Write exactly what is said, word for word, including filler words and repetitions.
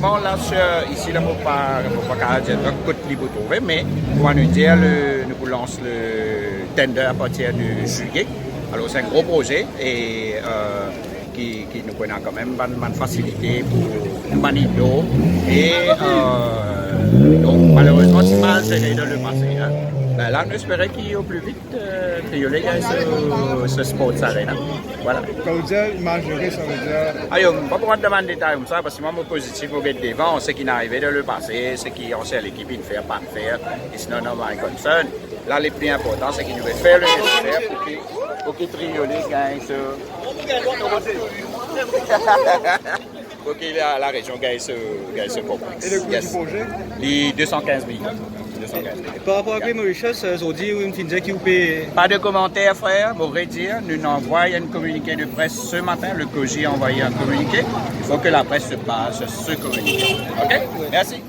Bon, la, sir, isi la, mo pa, mo pa kapav dir kot li pou trouve, me kouma nou dir, le, nou pou lans le tender apartir de zilye. Alor, se enn gro proze e, euh, ki, ki nou pou ena kanmem bann, bann fasilite pou nou bann ido. E, euh, donk, malerezman, ti mal zere dan lepase, hein. Be la, nou espere ki o pli vit, euh, Triolet gagn so, so sports arena. Vwala. Kan ou dir mal zere, sa ve dir? Ayo, mo pa pou rant dan bann detay koumsa, parski mwa, mo pozitif, mo get devan, seki inn arive dan lepase, seki ansien lekip inn fer, pa fer, it's none of my concern. La, le pli inportan, seki nou pe fer le neseser pou ki, pou ki Triolet gagn so, pou ki la, la rezion gagn so, gagn so konplex. E le kou di proze? Li de san kinz milion. De san kinz milion. Par rapor avek Mauritius, euh, zordi, ou finn dir ki ou pe... Pas de commentaire, frère. Mo redir, nou inn anvoy enn kominike de pres se matin. Le COJI a envoyé un communiqué. Il faut que la presse se base sur ce communiqué. OK? Merci.